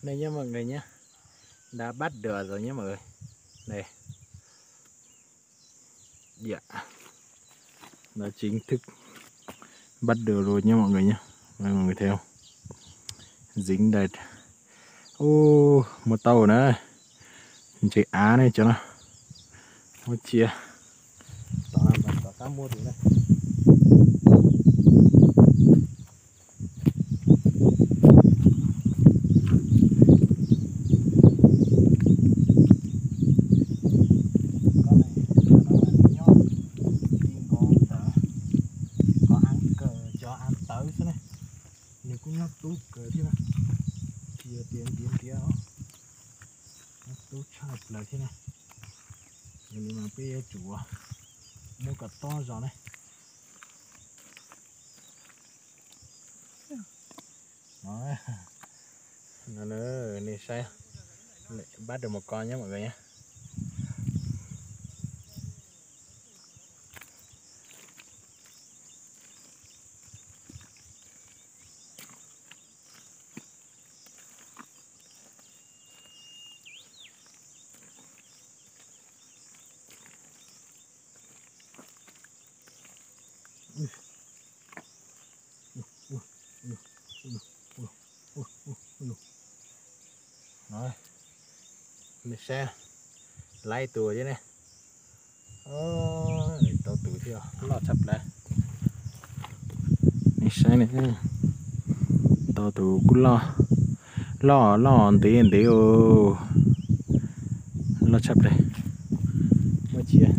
Này nhé mọi người nhé. Đã bắt được rồi nhé mọi người. Đây. Dạ. Nó chính thức bắt đầu rồi nhé mọi người nhé. Đây, mọi người thấy không? Dính đây. Ô, một tàu nữa. Ntses av ne cov no. Muab cia. Tom no mas tom qab muab tus na. Koj ne, cov no mas nws nyob ti nkaus ntawd, koj av kawg cov av tawv xwb ne. Nws kuj nyob tub kawg thiab na, tsis yog tias ntiav ntiav os, nyob tub tshaj plaws thiab na. Yog li mas peb yuav tsum muab kom tob zog ne. No, nej saib, bắt được một con nhé mọi người nhé. Nej saib, laib tus thiab ne. Tau tus thiab, loj tshaj plaws. Nej saib ne, tau tus kuj loj, loj loj ntev ntev os. Loj tshaj plaws. Muab cia.